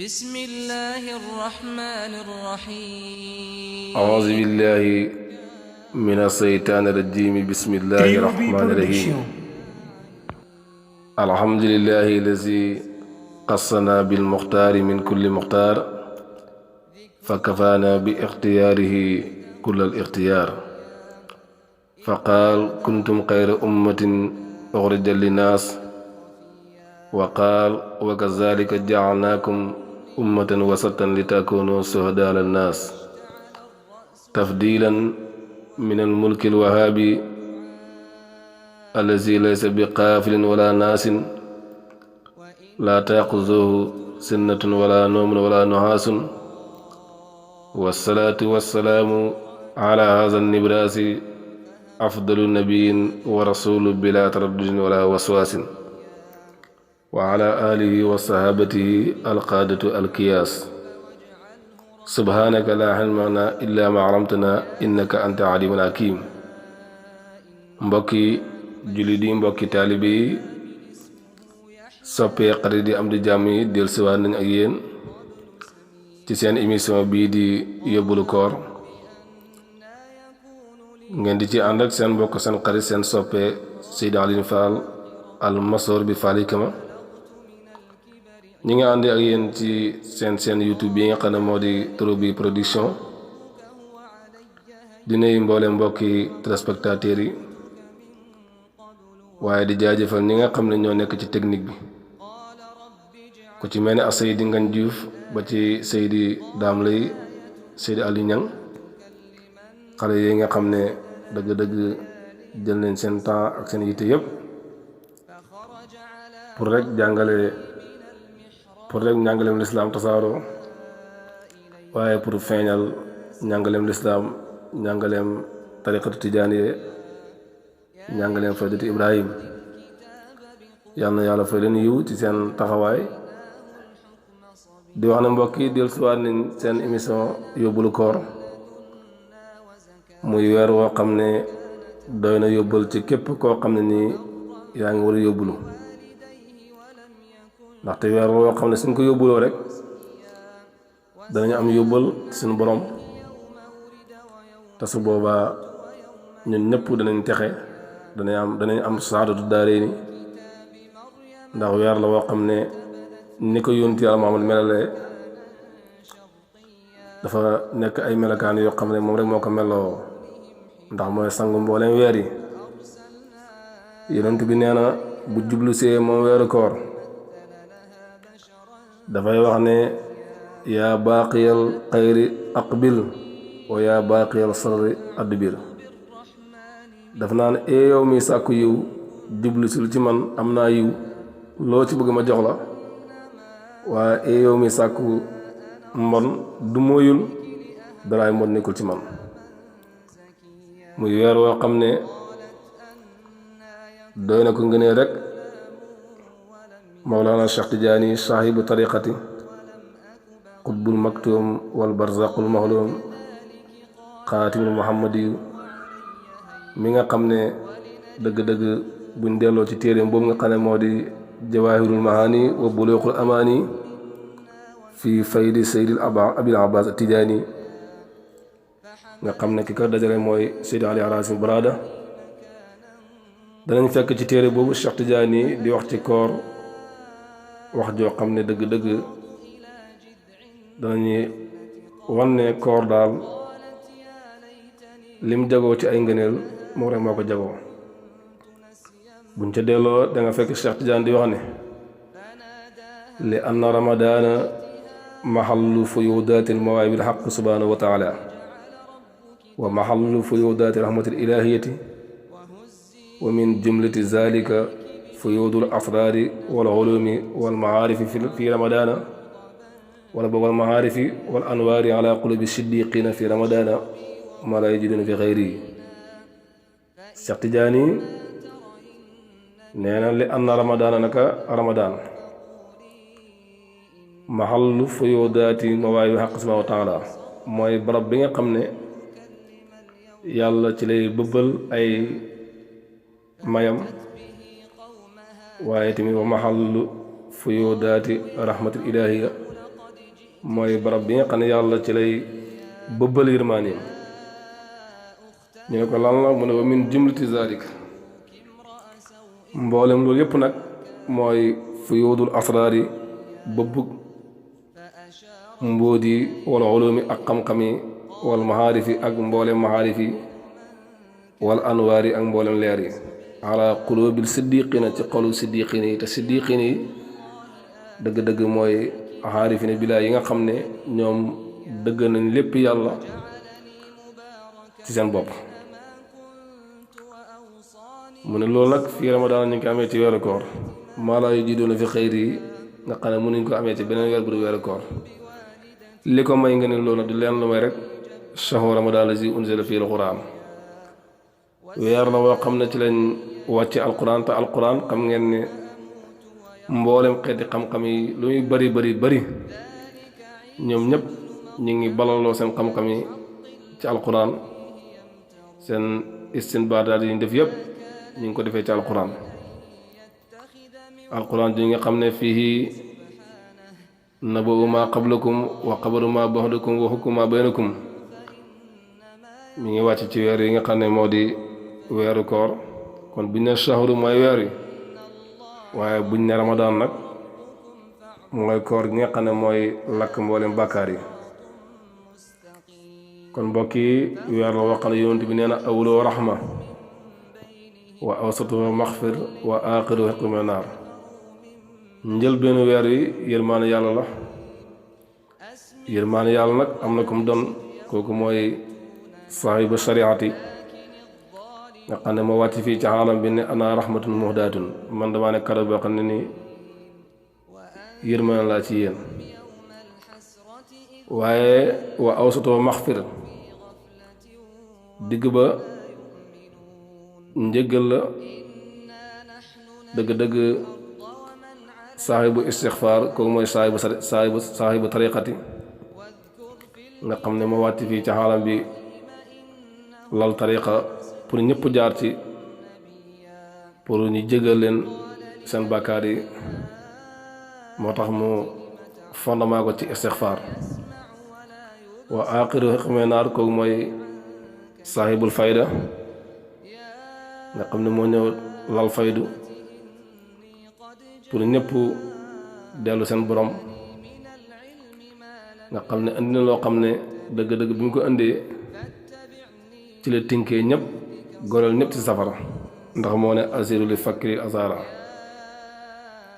بسم الله الرحمن الرحيم أعوذ بالله من الشيطان الرجيم بسم الله الرحمن الرحيم الحمد لله الذي قصنا بالمختار من كل مختار فكفانا باختياره كل الاختيار فقال كنتم خير أمة أخرجت للناس وقال وكذلك جعلناكم أمة وسطا لتكونوا شهداء على الناس تفضيلا من الملك الوهابي الذي ليس بقافل ولا ناس لا تأخذه سنة ولا نوم ولا نعاس والصلاة والسلام على هذا النبراس أفضل نبي ورسول بلا تردد ولا وسواس وعلى آله وصحابته القادة الكياس سبحانك لا علم لنا إلا ما علمتنا إنك أنت عليم الحكيم mbokki jullit yi mbokki taalibe yi soppee xarit yi am di jàmm yi dellusiwaat nañ ak yéen ci seen émission bii di yóbbalu koor ngeen di ci ànd ak seen mbokk seen xarit seen soppee Seydi Alioune Fall al Masoor bi Fall Hikma ñi nga ànd ak yéen ci seen YouTube bi nga xam ne moo di Torobi Production di nuyu mboole mbokki téléspectateurs yi waaye di jaajëfal ñi nga xam ne ñoo nekk ci technique bi ku ci mel ne ak Seydi Ngagne Diouf ba ci Seydi Dame Lay Seydi Aliou Niang xale yi nga xam ne dëgg-dëgg jël nañ seen temps ak seen yitte yépp pour rek njàngaleem lislaam tasaaroo waaye pour feeñal njàngaleem lislaam njàngaleem tariqatu tijaaniye njàngaleem faydatu Ibrahim yal na yàlla fay leen yiw ci seen taxawaay di wax ne mbokk yi dellusiwaat nañ seen émission yóbbulu koor muy weer woo xam ne doy na yóbbal ci képp koo xam ne nii yaa ngi war a yóbbulu ndaxte weer woo xam ne suñ ko yóbbuloo rek danañu am yóbbal suñu borom te su boobaa ñun ñëpp danañ texe danañ am saadatu daarayni ndax weer la woo xam ne ni ko yónent Yàlla Muhammad melalee dafa nekk ay melokaan yoo xam ne moom rek moo ko meloo ndax mooy sangu mbooleem weer yi yonent bi nee na bu jublu see moom weeru koor dafay wax ne yaa baaqiyal xayri aqbil wa yaa baaqiyal sarri adbir daf naan yow mi sàkku yiw jublu sil ci man am naa yiw loo ci bëgg ma jox la waaye yow mi sàkku mbon du mooyul daraay mbon nekkul ci man muy weer woo xam ne doy na ko ngënee rek Mawlana Cheikh Tidiane saahibu tariqati qutbul maktum wal barzaqul mahlum xaatimul muhammadiyu mi nga xam ne dëgg-dëgg buñ delloo ci téeréem boobu nga xam ne moo di jawahirul mahani wa buluqul amani fii faydi Seydil Abil Abbas Tidiane nga xam ne ki ko dajale mooy Seydi Ali Harazim Barada danañ fekk ci téere boobu Cheikh Tidiane di wax ci koor wax joo xam ne dëgg-dëgg danañu wan ne koor daal lim jagoo ci ay ngëneel moom rek moo ko jagoo buñ ca delloo da nga fekk Cheikh Tidiane di wax ne li anna ramadaana mahallu fuyudaati almawaahibil haqq subhanahu wa taala wa mahallu fuyudaati rahmatil ilahiyati wa min jumlati zalika fuyuudul afraadi wal ulumi wal maarifi fi ramadana wala boog wal maarifi wal anwaari ala qulubi siddiqina fi ramadana ma la yajiduna fi xayri Cheikh Tidiane nee na li anna ramadana naka ramadan mahallu fuyuudaati mawaahibi haqq subhanahu wa taala mooy barab bi nga xam ne yàlla ci lay bëbbal ay mayam waaye tamit wa mahallu fuyuudaati rahmatil ilaahiya mooy barab bi nga xam ne yàlla ci lay bëbbal yërmaaneem ñu ne ko lan la mu ne wa min jumlati zalika mboolem loolu yépp nag mooy fuyuudul asraari bëbbug mbóot yi wala ulumi ak xam-xam yi wal mahaarif yi ak mboolem mahaarif yi wal anwaar yi ak mboolem leer yi ala qulubil siddiqina ci xolu siddiqin yi te siddiqin yi dëgg-dëgg mooy xaarifina bilaa yi nga xam ne ñoom dëgg nañ lépp yàlla ci seen bopp mu ne loolu nag fii ramadaan ñu ngi ko amee ci weeru koor maa laa yajiduuna fi xayri yi nga xam ne mënuñ ko amee ci beneen weer bu du weeru koor li ko may nga ne loolu nag du leen lu may rek shahru ramadaan lazi unzila fiihi al-qur'aan weer la woo xam ne ci lañ wàcce alquran te alquran xam ngeen ne mboolem xeeti xam-xam yi lu muy bari ñoom ñëpp ñu ngi balaloo seen xam-xam yi ci alquran seen istinbaadaat yi ñu def yëpp ñu ngi ko defee ci alquran ji nga xam ne fii naba'u maa qablakum wa xabaru maa ba'dakum wa hukmu maa baynakum mi ngi wàcc ci weer yi nga xam ne moo di weeru koor kon buñ ne shahru mooy weer wi waaye buñ ne ramadaan nag mooy koor gi nga xam ne mooy lakk mboolem bàkkaar yi kon mbokk yi weer la woo xam ne yonent bi nee na awwaloo rahma wa awsatuhu maxfir wa aaxiruhu hiqu mina naar njël benn weer wi yërmaane yàlla la yërmaane yàlla nag am na ko mu doon kooku mooy saahibu shariati nga xam ne moo wàcc fii ci xaalam bi ne ana rahmatun muhdaatun man damaa ne kado boo xam ne nii yërmande laa ci yéen waaye wa awsatoo maxfir digg ba njëggal la dëgg-dëgg saaxibu istixfaar kooku mooy saaxibu tariqati nga xam ne moo wàcc fii ci xaalam bi lal tariqa pour ñëpp jaar ci pour ñu jégal leen seen bàkkaar yi moo tax mu fondement ko ci istixfaar wa aaxiru hiqme naar kooku mooy saahibul fayda nga xam ne moo ñëw lal faydu pour ñëpp dellu seen borom nga xam ne indi na loo xam ne dëgg-dëgg bi mu ko indee ci la tinkee ñëpp goreel ñëpp ci safara ndax moo ne asiru li fakri azara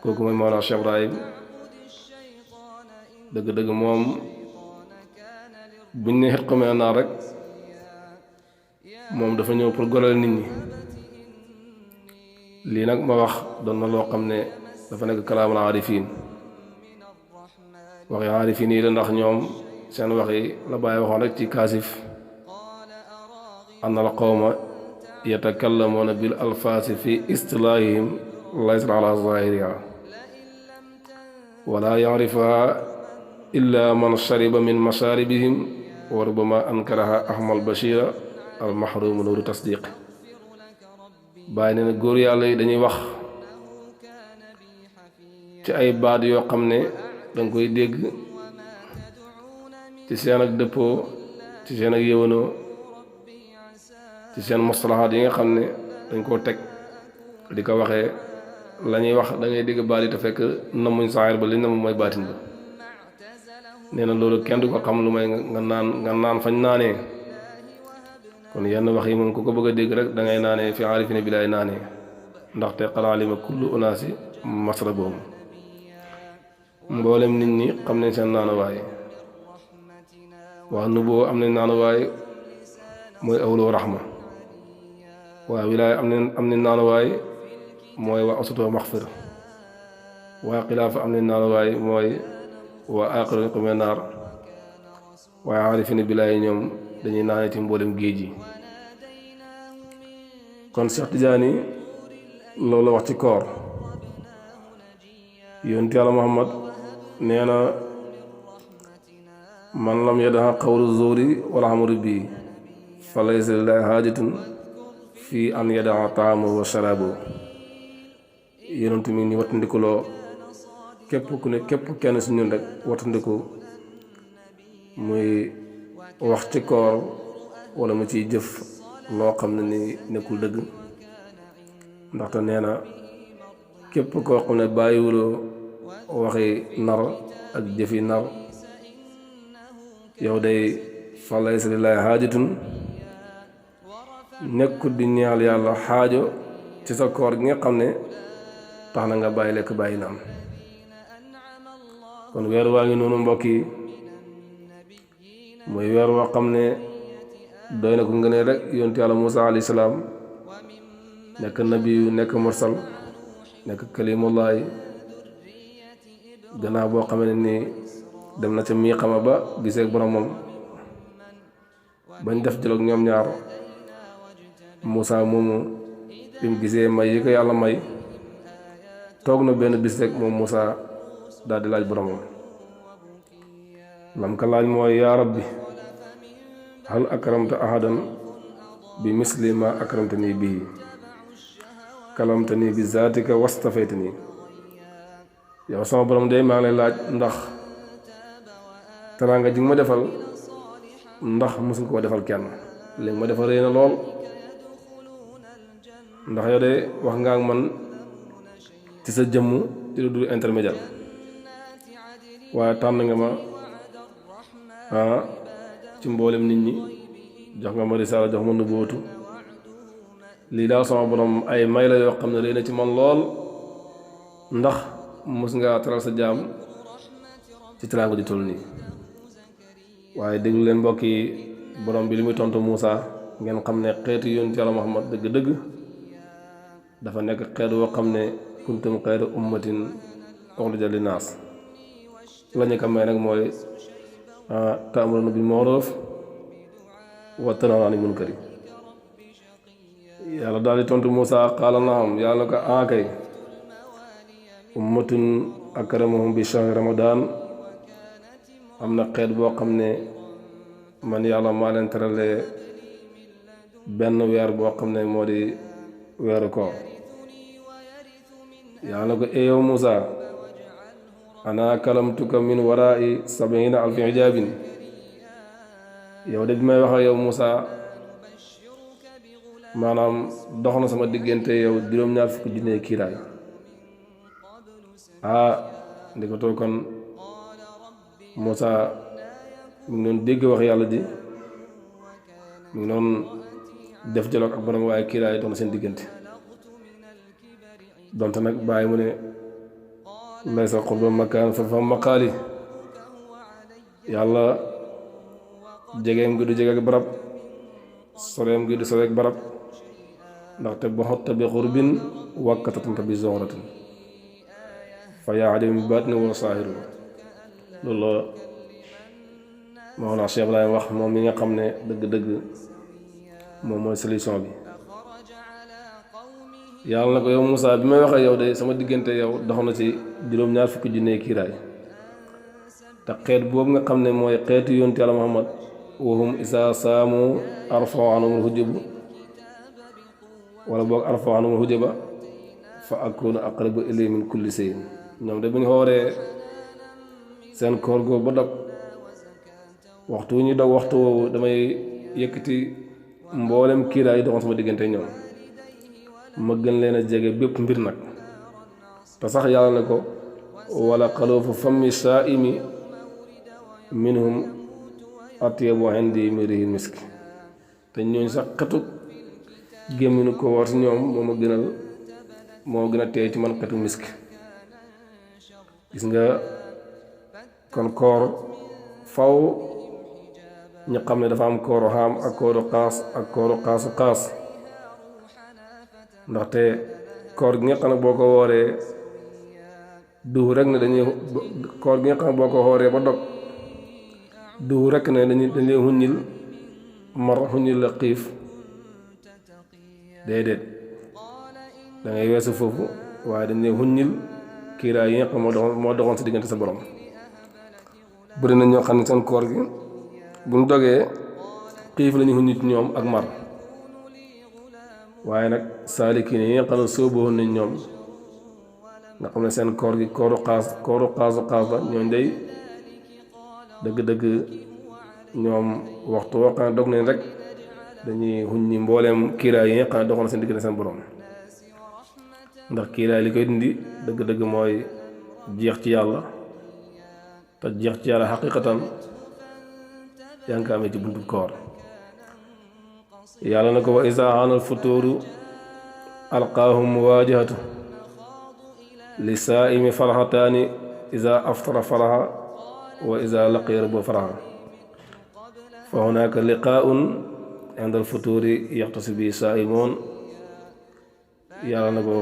kooku mooy Mawlana Cheikh Ibrahim dëgg-dëgg moom buñ ne xet xamee naa rek moom dafa ñëw pour goreel nit ñi lii nag ma wax doon na loo xam ne dafa nekk kalaamul aarifiin waxi aarifiin yi la ndax ñoom seen wax yi la bàyyi waxoon rek ci kaasif anna al qawma yatakallamuuna bil alfaasi fi istilaahihim laysa ala zahiriha wala yarifuha illa man shariba min masharibihim wa rubama ankaraha ahmal bashira al mahrum nuuru tasdiq bàyyi ne na góor yàlla yi dañuy wax ci ay baat yoo xam ne danga koy dégg ci seen ak dëppoo ci seen ak yëwanoo ci seen mustalahaat yi nga xam ne dañ koo teg di ko waxee la ñuy wax da ngay dégg baat yi te fekk namuñ saayir ba li namu mooy baatin ba nee na loolu kenn du ko xam lu may nga naan fañ naanee kon yenn wax yi moom ku ko bëgg a dégg rek da ngay naanee fi aarifina bi laay naanee ndaxte qad alima kullu unaasi masrabahum mboolem nit ñi xam nañ seen naanuwaay wax nu boo am nañ naanuwaay mooy awloo raxma waaye wilaay am nañ naanuwaay mooy waa asutoo maxfir waa xilaafa am nañ naanuwaay mooy waa aaxiru hiqme naar waaye aarifina billaay ñoom dañuy naane ci mboolem géej yi kon Cheikh Tidiane loolu wax ci koor yonent Yàlla Muhammad nee na man lam yadaha qawlu zuuri wal amalu bii fa laysa lillahi haajatun fii an yadaha taamahu wa sharaabahu yonent mi ni wattandikuloo képp kenn si ñun rek wattandiku muy wax ci koor wala mu ciy jëf loo xam ne ni nekkul dëgg ndaxte nee na képp koo xam ne bàyyiwuloo waxi nar ak jëfi nar yow day fa laysa lillaahi haajatun nekkul di ñaal yàlla xaajo ci sa koor gi nga xam ne tax na nga bàyyi lekk bàyyi naan kon weer waa ngi noonu mbokk yi muy weer woo xam ne doy na ko nga ne rek yonent yàlla Muusaa alayhi salaam nekk nabiyu nekk mursal nekk kalimullaahi gannaaw boo xam ne nii dem na ca mii xama ba gisee ak boromam bañ def jëloog ñoom ñaar Muusaa moomu bi mu gisee may yi ko yàlla may toog na benn bis rek moom Muusaa daal di laaj boromam lam ka laaj mooy yaa rabbi hal akramta ahadan bi misli ma akramtani bihi kalamtani bi zaatika wastafaytani yow sama borom day maa ngi lay laaj ndax teraanga ji nga ma defal ndax mosu nga koo defal kenn léegi ma defal rëy na lool ndax yow de wax nga ak man ci sa jëmm ci lu dul intermédiaire waaye tànn nga ma ci mboolem nit ñi jox nga ma risaala jox ma nubuwatu lii daal sama borom ay may la yoo xam ne rëy na ci man lool ndax mos ngaa teral sa jaam ci teraanga di toll nii waaye déglu leen mbokk yi borom bi li muy tontu Muusaa ngeen xam ne xeetu yonent Yàlla Muhammad dëgg-dëgg dafa nekk xeet woo xam ne kuntum xayra ummatin uxrijat linnaas la ñu ko may nag mooy ta'muruuna bil ma'ruuf wa tanhawna anil munkar yàlla daal di tontu Muusaa qaala naam yàlla ko kay ummatun akramahum bi shahri ramadaan am na xeet boo xam ne man yàlla maa leen teralee benn weer boo xam ne moo di weeru koor yàlla ko yow Muusaa ana kalamtuka min waraa'i sabiina alfi hijaabin yow de bi may wax ak yow Muusaa maanaam dox na sama diggante yow juróom-ñaar fukki junne kiiraay ndikatoo kon Muusaa mi ngi doon dégg wax yàlla ji mi ngi doon def jaloog ak borom waaye kiiraay dox na seen diggante donte nag bàyyi mu ne laysa qurba makaan fa fa maqaali yàlla jegeem gi du jege ak barab soreem gi du sore ak barab ndaxte bu xotta bi xurbin wàkkatatan bi zoxratin fa yaa alim bi baatini wa saahiru loolu la Mawlana Cheikh Ibrahima wax moom mi nga xam ne dëgg-dëgg moom mooy solution bi yàlla na ko yow Muusaa bi may waxee yow de sama diggante yow dox na ci juróom-ñaar fukki junne kiiraay te xeet boobu nga xam ne mooy xeetu yonent Yàlla Muhammad wahum isaa saamu arfa'u anhumul hujubu wala boog arfa'u anhumul hujuba fa akunu aqrabu ilayhi min kulli shay'in ñoom de bu ñu xooree seen koor googu ba dog waxtu wu ñuy dog waxtu woowu damay yëkkati mboolem kiiraay yi doxoon sama diggante ñoom ma gën leen a jege bépp mbir nag te sax yàlla ne ko wala xaloofu fammi saa'imi minhum atyabu indi min rihil misk te ñooñu sax xetu gémminu ko war si ñoom moo gën a teey ci man xetu misk gis nga kon koor faw ñu xam ne dafa am kooru xaam ak kooru xaas ak kooru xaasu xaas ndaxte koor gi nga xam ne boo ko wooree duhu rek ne dañuy koor gi nga xam ne boo ko wooree ba dog duhu rek ne dañuy huññil mar huññil la xiif déedéet da ngay weesu foofu waaye dañuy huññil kiiraay yi nga xam moo doxoon si diggante sa borom bëri na ñoo xam ne seen koor gi buñ dogee xiif la ñuy huññil ci ñoom ak mar waaye nag saalikiin yi nga xam ne sóoboon nañ ñoom nga xam ne seen koor gi kooru xaasu xaas la ñooñ day dëgg-dëgg ñoom waxtu woo xam ne dog nañ rek dañuy huññi mbooleem kiiraay yi nga xam ne doxoon seen diggante seen borom ndax kiiraay li koy dindi dëgg-dëgg mooy jeex ci yàlla te jeex ci yàlla xaqiqatan yaa ngi ko amee ci buntu koor yàlla na ko wa isa aanal futuuru alqaahum muwaajahatu li saaimi farxataani isa aftara faraxa wa isa laqiya rabbu faraxa fa hunaaka liqaaun inda alfutuuri yaxtasu bi saaimuun yàlla na ko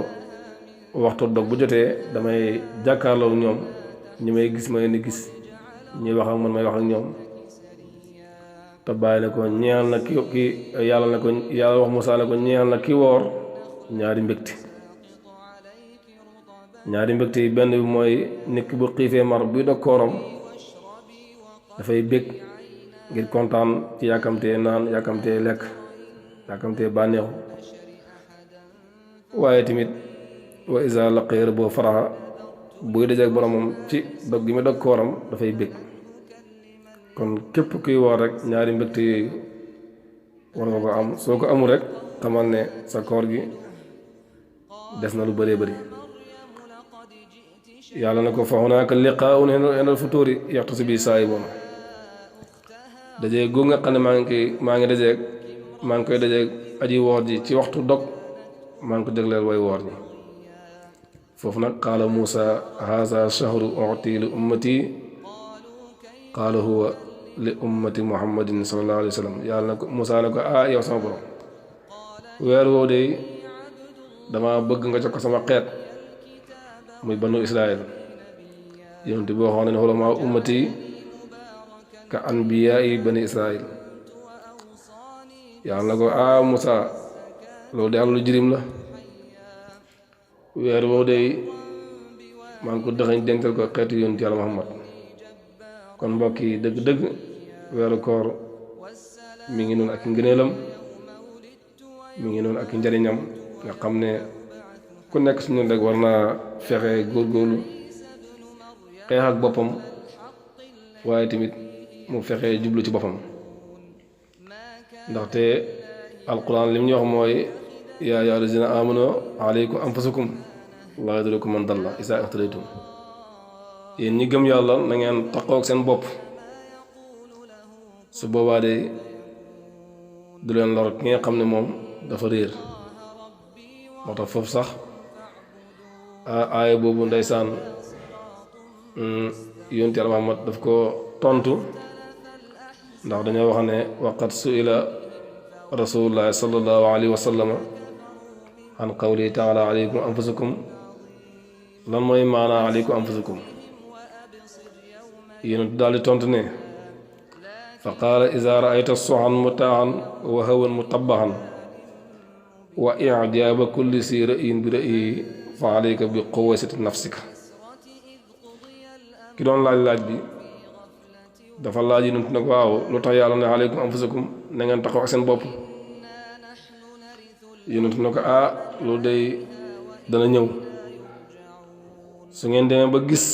waxtu dog bu jotee damay jàkkaarloo ak ñoom ñi may gis ma leen di gis ñuy wax ak man may wax ak ñoom te bàyyi na ko ñeexal na ki yàlla na ko yàlla wax Musaa ne ko ñeexal na ki woor ñaari mbégte yi benn bi mooy nit ki bu xiifee mar buy dog kooram dafay bég ngir kontaan ci yàkkamtee naan yàkkamtee lekk yàkkamtee bànneexu waaye tamit wa isa laqiya rabbahu faraxa buy dajeek boromam ci dog gi mu dog kooram dafay bég kon képp kuy woor rek ñaari mbégte yooyu war nga ko am soo ko amul rek xamal ne sa koor gi des na lu bëree bëri yàlla na ko fa hunaaka liqaa'un indal futuuri yaxtasu bi saaimuun dajee góog nga xam ne maa ngi koy dajeeg aji woor ji ci waxtu dog maa ngi ko jagleel way woor ñi foofu nag qaala Muusa haza shahru u'ti li ummati qaala huwa li ummati muhammadin sallallahu alayhi wa sallam yàlla na ko Muusa ne ko yow sama borom weer woowu de dama bëgg nga jox ko sama xeet muy banu Israël yonent bi waxoon ne ulamaa ummati ka anbiyaa bani Israël yàlla na ko Muusa loolu de am lu jirim la weer woowu de maa ngi ko dëxañ dencal ko xeetu yonent yàlla Muhammad kon mbokk yi dëgg-dëgg weeru koor mi ngi noonu ak ngëneelam mi ngi noonu ak njariñam nga xam ne ku nekk suñu rek war naa fexe góorgóorlu xeex ak boppam waaye tamit mu fexe jublu ci boppam ndaxte alquran li mu ñu wax mooy yaa ayyuhaa llaziina aamanuu alaykum anfusakum laa yadurrukum man dalla izaa ihtadaytum yéen ñi gëm yàlla na ngeen taxaw ak seen bopp su boobaa de du leen lor ki nga xam ne moom dafa réer moo tax foofu sax aaya boobu ndeysaan yonent Yàlla Muhammad daf ko tontu ndax dañoo wax ne waqad su'ila rasulullahi sallallahu alayhi wa sallam an qawlihi taala alaykum anfusakum lan mooy maanaa alaykum anfusakum yonent daal di tontu ne fa qaala iza ra'ayta suhan mutaahan wa hawan mutabahan wa i'jaaba kulli si ra'yin bi ra'yihi fa alayka bi quwwati nafsika ki doon laaj bi dafa laaj yonent nag waaw lu tax yàlla ne alaykum anfusakum na ngeen taxaw ak seen bopp yonent na ko loolu day dana ñëw su ngeen demee ba gis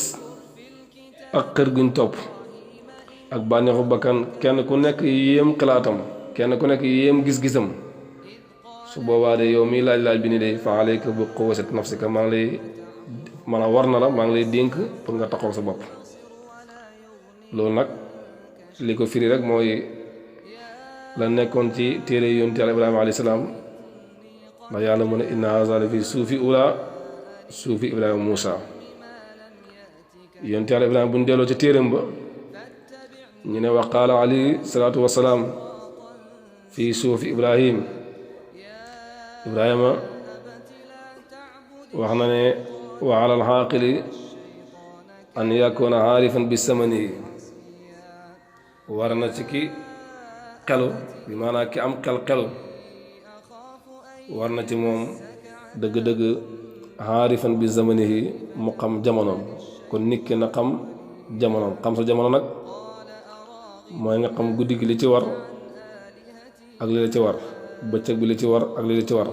ak kër guñ topp ak bànneexu bakkan kenn ku nekk yéem xalaatam kenn ku nekk yéem gis-gisam su boobaa de yow miy laaj bi ni day fa alayka bi quwwati nafsika maa ngi lay maanaam war na la maa ngi lay dénk pour nga taxaw sa bopp loolu nag li ko firi rek mooy la nekkoon ci téere yonent Yàlla Ibrahima alayhi salaam ndax yàlla mu ne inna haazaa la fi suufi Ibrahima Muusa yonent Yàlla Ibrahima bu ñu delloo ci téereem ba ñu ne wa qaala alayhi salaatu wasalaam fii suufi Ibrahima wax na ne wa ala alxaaqili an yakuna aarifan bi samani war na ci ki xelu bi maanaam ki am xelu war na ci moom dëgg-dëgg aarifan bi zamanihi mu xam jamonoom kon nit ki na xam jamonoom xam sa jamono nag mooy nga xam guddi gi li ci war ak li la ci war bëccëg bi li ci war ak li la ci war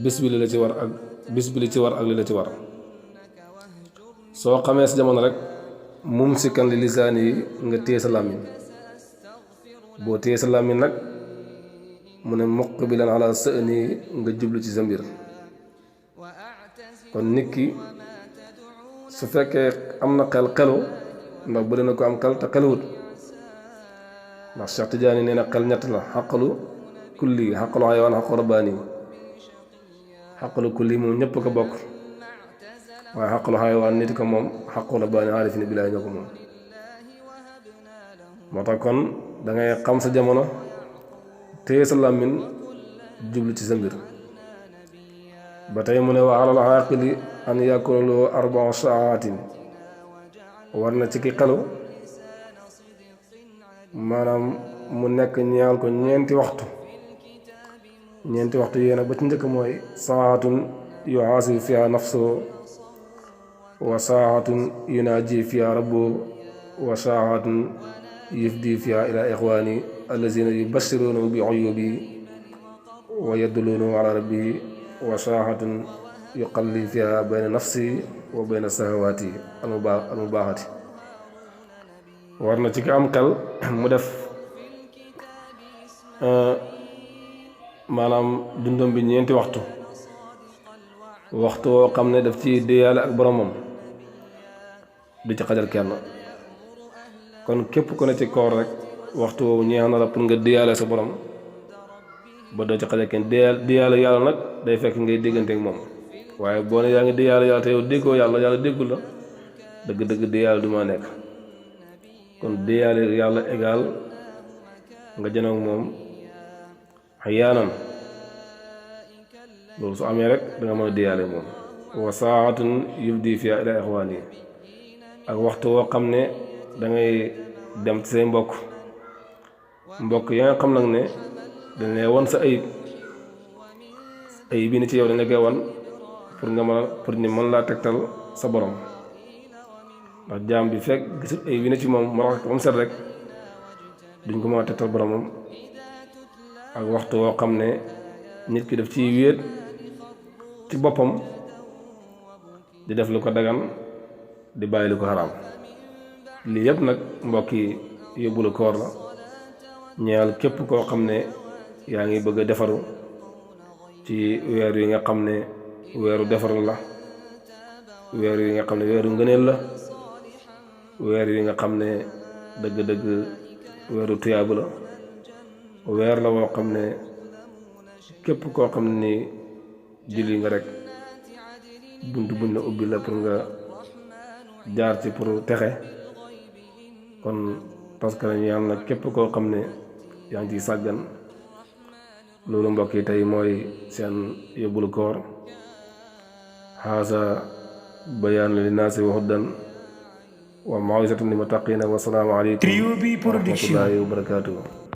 bis bi li la ci war ak bis bi li ci war ak li la ci war soo xamee sa jamono rek mum si kan li lisaan yi nga téye sa làmmiñ boo téye sa làmmiñ nag mu ne muqbilan ala sa'ni nga jublu ci sa mbir kon nit ki su fekkee am na xelu ndax bëri na ko am xel te xeluwut ndax Cheikh Tidiane nee na xel ñett la xaqalu kulli xaqalu xayawaan xaqalu rabbaani xaqalu kulli moom ñëpp ko bokk waaye xaqalu xayawaan nit ko moom xaqalu rabbaani aarifina billaahi ñoo ko moom moo tax kon dangay xam sa jamono téye sa làmmiñ jublu ci sa mbir ba tey mu ne wa alal aaqili an yakuna lahu arbau saatin war na ci ki xelu maanaam mu nekk ñaal ko ñeenti waxtu yéena ba ci njëkk mooy saatun yuhaasibu fiha nafsuhu wa saatun yunaaji fiha rabbuhu wa saatun yufdi fiha ila ixwaani allazina yubashiruunahu bi uyubi wa yadulluunahu ala rabbihi wa saatun yuqalli fiha bayna nafsi wa bayna sahawaati almubaaxati war na ci ki am xel mu def maanaam dundam bi ñeenti waxtu woo xam ne daf ci déyaale ak boromam du ci xajal kenn kon képp ku ne ci koor rek waxtu woowu ñeex na la pour nga déyaale sa borom ba doo ci xajal kenn déyaale yàlla nag day fekk ngay déggante ak moom waaye boo ne yaa ngi déyaale yàlla te yow déggoo yàlla déggul la dëgg-dëgg déyaale du ma nekk kon déyaale yàlla égal nga jënoog moom xayaanan loolu su amee rek danga mën a déyaale moom wa saatun yubdi fiha ila ixwaan yi ak waxtu woo xam ne dangay dem ci say mbokk ya nga xam nag ne dañ lay won sa ayib bi ni ci yow dañ la koy wan pour ni mën laa tegtal sa borom ndax jaam bi fekk gisul ayib bi ni ci moom mu raxas ko ba mu set rek duñ ko mën a tegtal boromam ak waxtu woo xam ne nit ki daf ciy wéet ci boppam di def lu ko dagan di bàyyi lu ko xaraam lii yëpp nag mbokk yi yóbbulu koor la ñeel képp koo xam ne yaa ngi bëgg a defaru ci weer yi nga xam ne weeru defaru la weer yi nga xam ne weeru ngëneel la weer yi nga xam ne dëgg-dëgg weeru tuyaabu la weer la woo xam ne képp koo xam ne ni julli nga rek buñ na ubbi la pour nga jaar ci pour texe kon parce que lañu yàlla nag képp koo xam ne yaa ngi ciy sàggan loolu mbokk yi tey mooy seen yóbbulu koor haasa bayaan li naasi wa huddan wa mawisatun li muttaqina wa salaamu aleykum wa rahmatullahi wa barakatuh